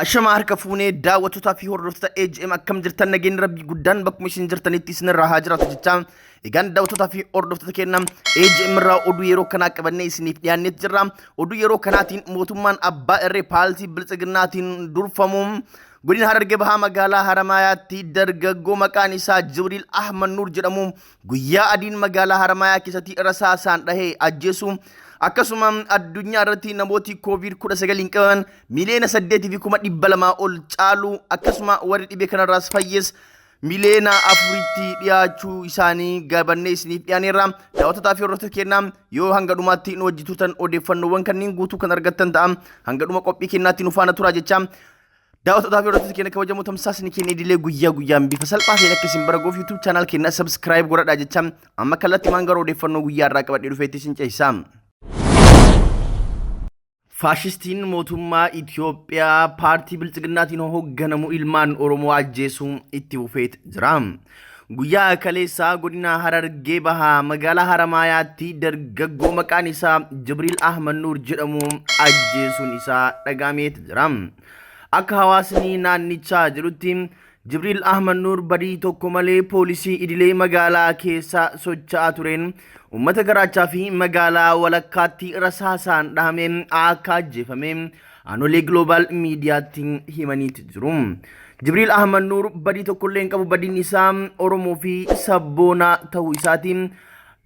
Ashama harka fuunee daawwattootaa fi hordoftoota AGM akkam jirtan nageenyi rabbii guddaan bakkuma isin jirtanitti isinirraa haa jiraatu jechaa egaan daawwattootaa fi hordoftoota keenya AGM irraa oduu yeroo kanaa qabannee isiniif dhiyaannee jirra. Oduu yeroo kanaatiin mootummaan abbaa irree paaltii biltsiginnaatiin durfamu godina Harargee Bahaa magaalaa Haramaayaatti dargaggoo maqaan isaa Jibriil Ahmad Nuur jedhamu guyyaa adiin magaalaa Haramaayaa keessatti rasaasaan dhahee ajjeesu akkasuma addunyaa irratti namooti koovid 19 qaban miliyoona 8,200,000 ol caalu akkasuma warri dhibee kanarraas fayyes miliyoona 4tti dhiyaachuu isaanii gabannee isiniif dhiyaaneerra. Daawwattotaa fi hordoftoota keenyaa yoo hanga dhumaatti nu wajji turtan odeeffannoowwan kanneen guutuu kan argattan ta'a. Hanga dhuma qophii keenyaatti nu faana turaa jecha daawwattootaa fi hordoftoota keenya kabajamoo tamsaasni keenya idilee guyyaa guyyaan bifa salphaa ta'een akka isin bira gahuuf YouTube channel keenya subscribe godhadhaa jecha amma kallattii maan gara odeeffannoo guyyaa irraa qabadhee dhufeetti isin ceesisa. Faashistiin mootummaa Itoophiyaa paartii biltsiginnaatiin hoogganamu ilmaan Oromoo ajjeesuu itti fufeet jira. Guyyaa kaleessaa godina Harargee Bahaa magaalaa Haramaayaatti dargaggoo maqaan isaa Jibriil Ahmad Nuur jedhamu ajjeesuun isaa dhagahameet jira. Akka hawaasni naannichaa jedhutti Jibriil Ahmad Nuur badii tokko malee poolisii idilee magaalaa keessa socho'aa tureen uummata garaachaa fi magaalaa walakkaatti rasaasaan dhahamee akka ajjeefame aanolee Global Miidiyaatti himaniiti jiru. Jibriil Ahmad Nuur badii tokkollee hin qabu badiin isaa Oromoo fi sabboonaa ta'uu isaati.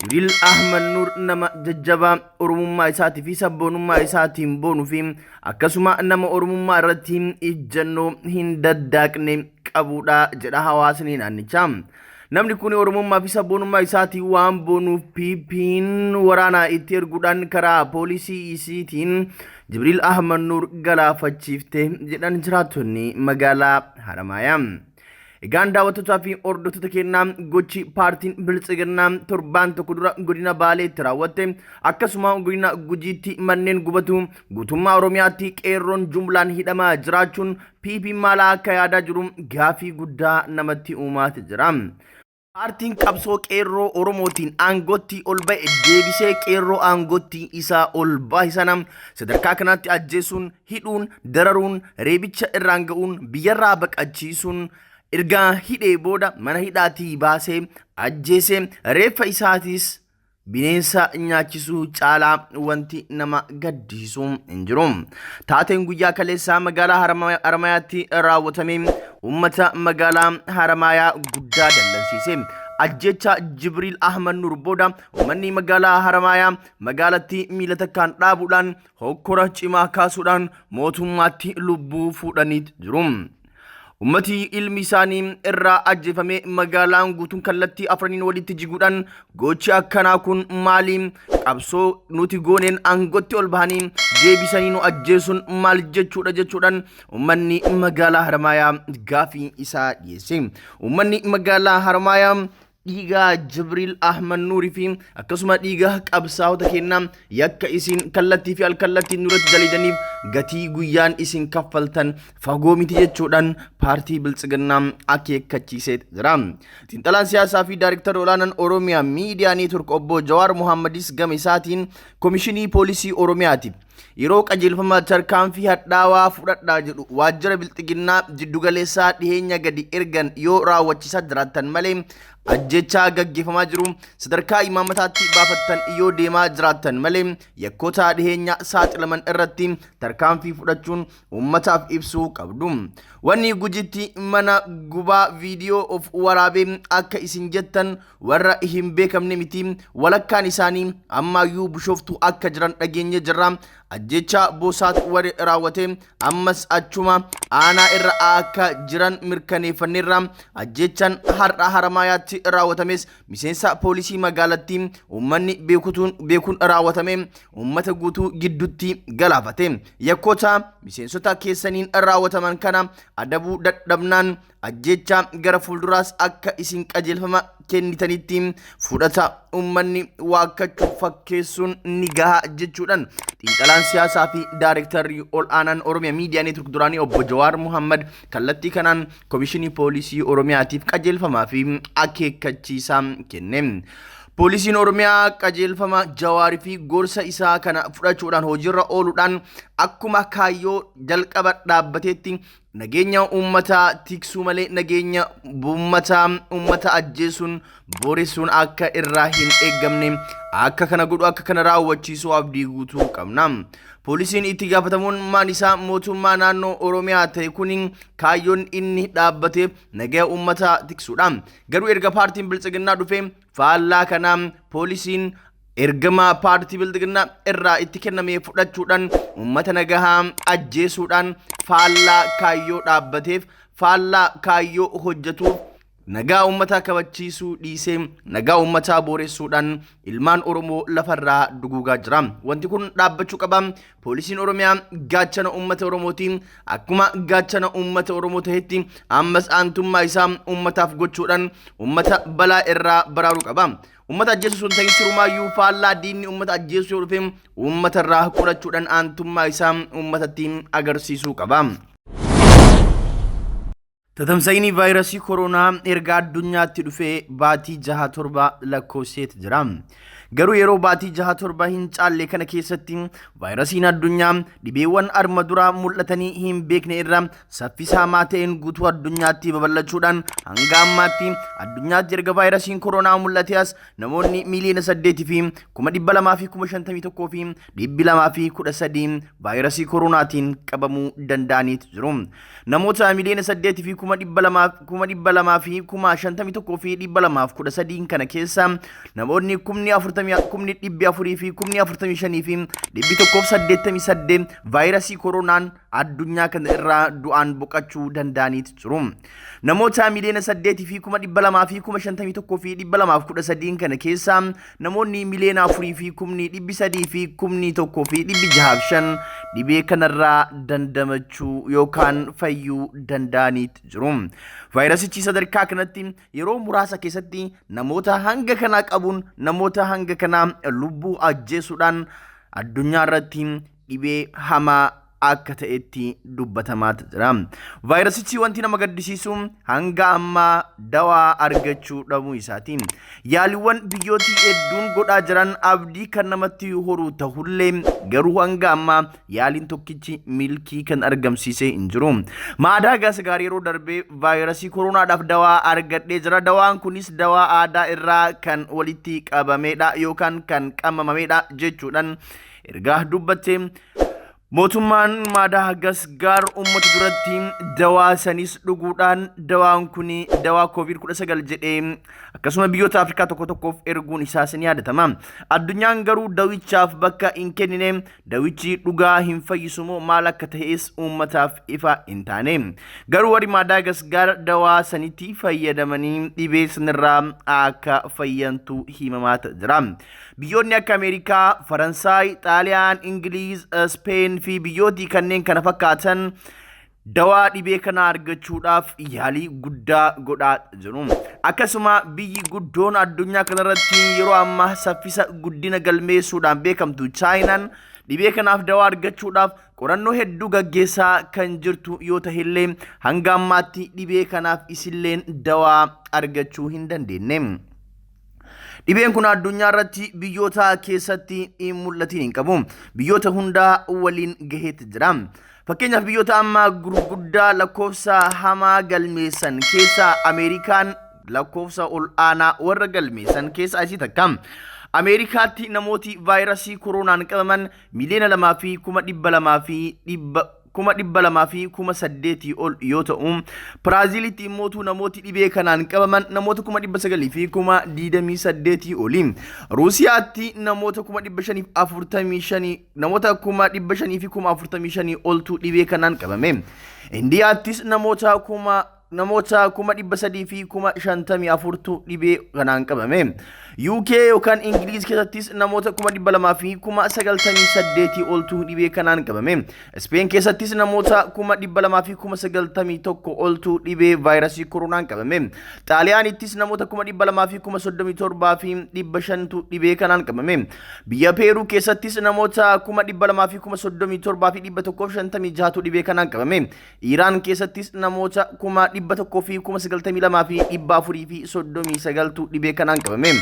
Jibriil Ahmad Nuur nama jajjabaa Oromummaa isaatii fi sabboonummaa isaatiin boonuu fi akkasuma nama Oromummaa irratti ijjannoo hin daddaaqne qabudha jedha hawaasni naannichaa. Namni kun Oromummaa fi sabboonummaa isaatiin waan boonuuf PP'n waraana itti erguudhaan karaa poolisii isiitiin Jibriil Ahmad Nuur galaafachiifte jedhan jiraattonni magaalaa Haramaayaa. Egaan daawwattootaa fi hordoftoota keenyaa gochi paartiin Biltsiginnaa torbaan tokko dura godina Baaleetti raawwatte akkasuma godina Gujiitti manneen gubatu guutummaa Oromiyaatti qeerroon jumlaan hidhamaa jiraachuun PP maal akka yaadaa jiru gaafii guddaa namatti uumaati jira. Paartiin qabsoo qeerroo Oromootiin aangootti ol ba'e deebisee qeerroo aangootti isaa ol bahe sana sadarkaa kanaatti ajjeesuun, hidhuun, dararuun, reebicha irraan ga'uun, biyyarraa baqachiisuun erga hidhee booda mana hidhaatii baasee ajjeesee reeffa isaatis Bineensa nyaachisuu caalaa wanti nama gaddisiisu hin jiru. Taateen guyyaa kaleessaa magaalaa Haramayaatti raawwatame uummata magaalaa Haramayaa guddaa dallansiise. Ajjeechaa Jibriil Ahmad Nur booda uummanni magaalaa Haramayaa magaalatti miila takkaan dhaabuudhaan hokkora cimaa kaasuudhaan mootummaatti lubbuu fuudhanii jiru. Ummati ilmi isaanii irraa ajjeefame magaalaan guutuun kallattii afraniin walitti jiguudhaan gochi akkanaa kun maali? Qabsoo nuti gooneen aangootti ol bahanii deebisanii nu ajjeesuun maal jechuudha jechuudhaan ummanni magaalaa Haramaayaa gaafii isaa dhiyeesse. Ummanni magaalaa Haramaayaa dhiiga Jibriil Ahmad Nuurii fi akkasuma dhiiga qabsaa'ota keenyaa yakka isin kallattii fi alkallattiin nurratti dalaydaniif gatii guyyaan isin kaffaltan fagoo miti jechuudhaan paartii Biltsiginnaa akeekkachiisee jira. Xiinxalaan siyaasaa fi daarektarri olaanaan Oromiyaa Miidiyaa Neetwork obbo Jawaar Mohaammadis gama isaatiin Komishinii Poolisii Oromiyaati. Yeroo qajeelfama tarkaanfii hadhaawaa fudhadhaa jedhu waajjira bilxiginnaa jiddugaleessaa dhiheenya gadi ergan yoo raawwachiisaa jiraattan malee ajjechaa gaggeeffamaa jiru sadarkaa imaammataatti baafattan yoo deemaa jiraattan malee yakkoota dhiheenya saaxilaman irratti tarkaanfii fudhachuun uummataaf ibsuu qabdu. Wanni Gujitti mana gubaa viidiyoo of waraabee akka isin jettan warra hin beekamne miti walakkaan isaanii ammaayyuu Bishooftuu akka jiran dhageenye jirra. Ajjeechaa Boosaat warri raawwate ammas achuma aanaa irra akka jiran mirkaneeffanneerra. Ajjeechaan har'a Haramaayaatti raawwatames miseensa poolisii magaalattii uummanni beekutuun beekuun raawwatame uummata guutuu gidduutti galaafate. Yakkoota miseensota keessaniin raawwataman kana adabuu dadhabnaan Ajjeechaa gara fuulduraas akka isin qajeelfama kennitanitti fudhata uummanni waakkachuu fakkeessuun ni gaha jechuudhaan xiinxalaan siyaasaa fi daarektarri ol aanaan Oromiyaa Miidiyaa Neetwork duraanii obbo Jawaar Muhammad kallattii kanaan Komishinii Poolisii Oromiyaatiif qajeelfamaa fi akeekkachiisa kenne. Poolisiin Oromiyaa qajeelfama Jawaar fi gorsa isaa kana fudhachuudhaan hojiirra ooluudhaan akkuma kaayyoo jalqaba dhaabbateetti nageenya uummataa tiksuu malee nageenya uummataa uummata ajjeesuun booressuun akka irraa hin eeggamne akka kana godhu akka kana raawwachiisu abdii guutuu qabna. Poolisiin itti gaafatamummaan isaa mootummaa naannoo Oromiyaa ta'e kun kaayyoon inni dhaabbateef nageenya uummataa tiksuudha. Garuu erga paartiin Biltsiginnaa dhufee faallaa kanaa poolisiin ergama paartii Biltsiginnaa irraa itti kenname fudhachuudhaan uummata nagahaa ajjeesuudhaan faallaa kaayyoo dhaabbateef faallaa kaayyoo hojjetuuf nagaa uummataa kabachiisuu dhiisee nagaa uummataa booressuudhaan ilmaan Oromoo lafarraa duguugaa jira. Wanti kun dhaabbachuu qaba. Poolisiin Oromiyaa gaachana uummata Oromootiin akkuma gaachana uummata Oromoo ta'etti ammas aantummaa isaa uummataaf gochuudhaan uummata balaa irraa baraaruu qaba. Uummata ajjeesuu sun ta'in sirumaayyuu faallaa diinni uummata ajjeesuu yoo dhufe uummata irraa qolachuudhaan aantummaa isaa uummatatti agarsiisuu qaba. Tatamsa'inni vaayirasii koronaa erga addunyaatti dhufee baatii 6-7 lakkoofseet jira. Garuu yeroo baatii 6-7 hin caalle kana keessatti vaayirasiin addunyaa dhibeewwan arma duraa mul'atanii hin beekne irra saffisa hamaa ta'een guutuu addunyaatti babal'achuudhaan hanga ammaatti addunyaatti erga vaayirasiin koronaa mul'ate as namoonni 8,251,213 vaayirasii koronaatiin qabamuu danda'aniitu jiru. Namoota 8,251,213 kana keessa namoonni 400,445,188 vaayirasii koronaan addunyaa kana irraa du'aan boqachuu danda'aniitu jiru. Namoota 8,251,213 kana keessa namoonni 4,301,605 dhibee kanarraa dandamachuu yookaan fayyuu danda'aniitu jiru. Vaayirasichi sadarkaa kanatti yeroo muraasa keessatti namoota hanga kanaa qabuun namoota hanga kanaa lubbuu ajjeesuudhaan addunyaa irratti dhibee hamaa akka ta'etti dubbatamaa jira. Vaayirasichi wanti nama gaddisiisu hanga ammaa dawaa argachuu dhabuu isaati. Yaaliiwwan biyyooti hedduun godhaa jiran abdii kan namatti horu ta'ullee garuu hanga ammaa yaaliin tokkichi milkii kan argamsiisee hin jiru. Maadaagaasgaar yeroo darbee vaayirasii koronaadhaaf dawaa argadhee jira. Dawaan kunis dawaa aadaa irraa kan walitti qabamedha yookaan kan qammamamedha jechuudhaan ergaa dubbatte. Mootummaan Maadaagaasgaar uummata duratti dawaa sanis dhuguudhaan dawaan kun dawaa COVID-19 jedhee akkasuma biyyoota Afrikaa tokko tokkoof erguun isaas ni yaadatama. Addunyaan garuu dawichaaf bakka hin kennine, dawichi dhugaa hin fayyisu moo maal akka ta'es uummataaf ifa hin taane. Garuu warri Maadaagaasgaar dawaa sanitti fayyadamanii dhibee sanirraa akka fayyantu himamaa jira. Biyyoonni akka Ameerikaa, Faransaay, Xaaliyaan, Ingiliiz, Speen fi biyyooti kanneen kana fakkaatan dawaa dhibee kana argachuudhaaf yaalii guddaa godhaa jiru. Akkasuma biyyi guddoon addunyaa kanarratti yeroo ammaa saffisa guddina galmeessuudhaan beekamtu Chaayinaan dhibee kanaaf dawaa argachuudhaaf qorannoo hedduu gaggeessaa kan jirtu yoo ta'ellee hanga ammaatti dhibee kanaaf isilleen dawaa argachuu hin dandeenye. Dhibeen kun addunyaa irratti biyyoota keessatti hin mul'atin hin qabu. Biyyoota hundaa waliin gaheetti jira. Fakkeenyaaf biyyoota ammaa gurguddaa lakkoofsa hamaa galmeessan keessaa Ameerikaan lakkoofsa ol aanaa warra galmeessan keessaa isii takka. Ameerikaatti namooti vaayirasii koronaan qabaman 2,200,000 208,000 ol yoo ta'u, Biraaziilitti immootu namooti dhibee kanaan qabaman namoota 928,000 oli. Ruusiyaatti namoota 545,000 namoota 545,000 oltu dhibee kanaan qabame. Indiyaattis namoota 354,000 dhibee kanaan qabame. UK yookaan Ingiliiz keessattis namoota 298,000 oltu dhibee kanaan qabame. Speen keessattis namoota 291,000 oltu dhibee vaayirasii koronaan qabame. Xaaliyaanittis namoota 237,500 dhibee kanaan qabame. Biyya Peeruu keessattis namoota 237,156 dhibee kanaan qabame. Iraan keessattis namoota 192,439 dhibee kanaan qabame.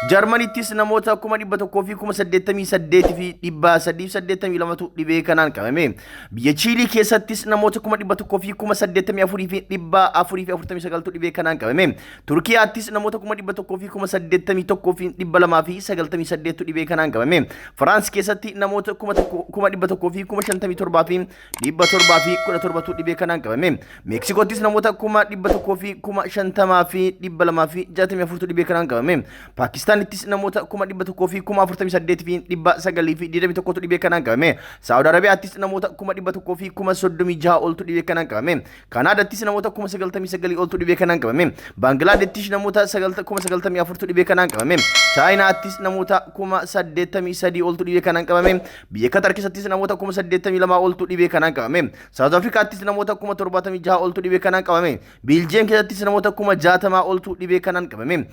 Jarmanittis namoota 188,382tu dhibee kanaan qabame. Biyya Chiilii keessattis namoota 184,449tu dhibee kanaan qabame. Turkiyaattis namoota 181,298tu dhibee kanaan qabame. Firaans keessatti namoota 157,717tu dhibee kanaan qabame. Meeksikoottis namoota 150,264tu dhibee kanaan qabame. Paakistaanittis namoota 148,921tu dhibee kanaan qabame. Saawud Arabiyaattis namoota 136,000 oltu dhibee kanaan qabame. Kaanaadattis namoota 99,000 oltu dhibee kanaan qabame. Baangilaadeettis namoota 94,000tu dhibee kanaan qabame. Chaayinaattis namoota 83,000 oltu dhibee kanaan qabame. Biyya Qatar keessattis namoota 82,000 oltu dhibee kanaan qabame. Saawuz Afrikaattis namoota 76,000 oltu dhibee kanaan qabame. Biiljiyeem keessattis namoota 60,000 oltu dhibee kanaan qabame.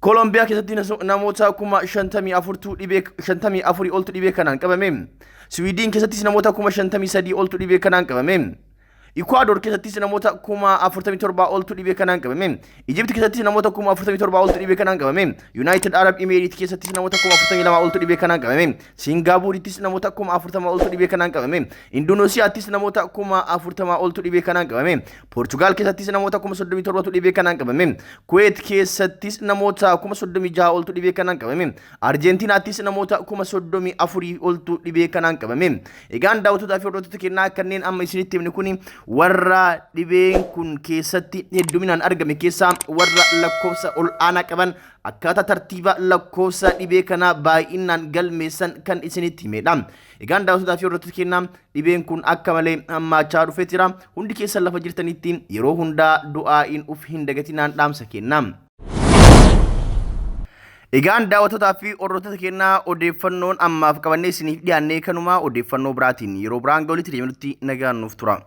Koolombiyaa keessatti namoota 54,000tu dhibee 54 oltu dhibee kanaan qabame. Siwiidiin keessattis namoota 53,000 oltu dhibee kanaan qabame. Ikuwaadoor keessattis namoota 47,000 oltu dhibee kanaan qabame. Ijipti keessattis namoota 47,000 oltu dhibee kanaan qabame. Yuunaayitid Arab Imireet keessattis namoota 42,000 oltu dhibee kanaan qabame. Siingaapoorittis namoota 40,000 oltu dhibee kanaan qabame. Indoneesiyaattis namoota 40,000 oltu dhibee kanaan qabame. Poorchugaal keessattis namoota 37,000tu dhibee kanaan qabame. Kuweet keessattis namoota 36,000 oltu dhibee kanaan qabame. Arjeentiinaattis namoota 34,000 oltu dhibee kanaan qabame. Egaan daawwattootaa fi hordoftoota keenyaa kanneen amma isinitti himne kun warra dhibeen kun keessatti hedduminaan argame keessaa warra lakkoofsa ol aanaa qaban akkaataa tartiiba lakkoofsa dhibee kanaa baay'inaan galmeessan kan isinitti himedha. Egaan daawwattootaa fi hordoftoota keenyaa dhibeen kun akka malee hammaachaa dhufee jira. Hundi keessan lafa jirtanitti yeroo hundaa du'aa'iin uf hin dagatinaan dhaamsa kenna. Egaan daawwattootaa fi hordoftoota keenyaa odeeffannoon ammaaf qabannee isiniif dhiyaannee kanuma odeeffannoo biraatiin yeroo biraan ga'utti deemnutti nagaan nuuf tura.